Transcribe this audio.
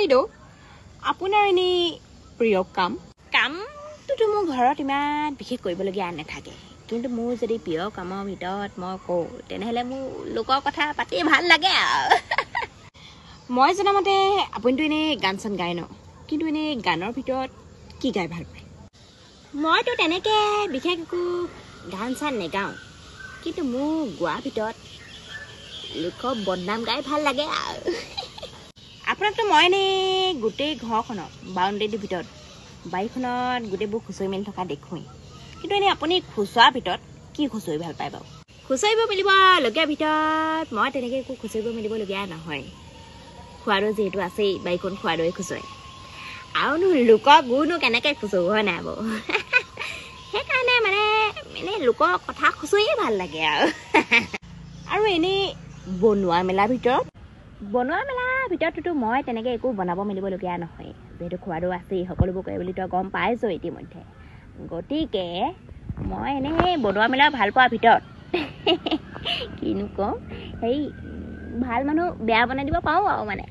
বাইদেউ, আপোনাৰ এনেই প্ৰিয় কাম? কামটোতো মোৰ ঘৰত ইমান বিশেষ কৰিবলগীয়া নাথাকে, কিন্তু মোৰ যদি প্ৰিয় কামৰ ভিতৰত মই কওঁ, তেনেহ'লে মোৰ লোকৰ কথা পাতি ভাল লাগে আৰু। মই জনামতে আপুনিতো এনেই গান চান গায় ন, কিন্তু এনেই গানৰ ভিতৰত কি গাই ভাল পায়? মইতো তেনেকৈ বিশেষ একো গান চান নেগাওঁ, কিন্তু মোৰ গোৱাৰ ভিতৰত লোকৰ বদনাম গাই ভাল লাগে আৰু। আপোনাকতো মই এনেই গোটেই ঘৰখনৰ বাউণ্ডেৰীটোৰ ভিতৰত বাৰীখনত গোটেইবোৰ খুঁচৰি মেলি থকা দেখোঁৱেই, কিন্তু এনেই আপুনি খুচৰাৰ ভিতৰত কি খুচৰি ভাল পায় বাৰু? খুচৰিব মেলিবলগীয়া ভিতৰত মই তেনেকৈ একো খুচৰিব মেলিবলগীয়া নহয়, খোৱাটো যিহেতু আছেই, বাৰীখন খোৱাটোৱে খুচৰে, আৰুনো লোকৰ গুনো কেনেকৈ খুচৰোঁ, হয় নাই বাৰু? সেইকাৰণে মানে এনেই লোকৰ কথা খুচৰিয়ে ভাল লাগে আৰু। আৰু এনেই বনোৱা মেলাৰ ভিতৰত, বনোৱা মেলাৰ ভিতৰততো মই তেনেকৈ একো বনাব মেলিবলগীয়া নহয়, যিহেতু খোৱাটো আছেই, সকলোবোৰ কৰে বুলি তই গম পাইছ ইতিমধ্যে। গতিকে মই এনেই বনোৱা মেলা ভাল পোৱাৰ ভিতৰত কিনো কওঁ, সেই ভাল মানুহ বেয়া বনাই দিব পাৰোঁ আৰু মানে।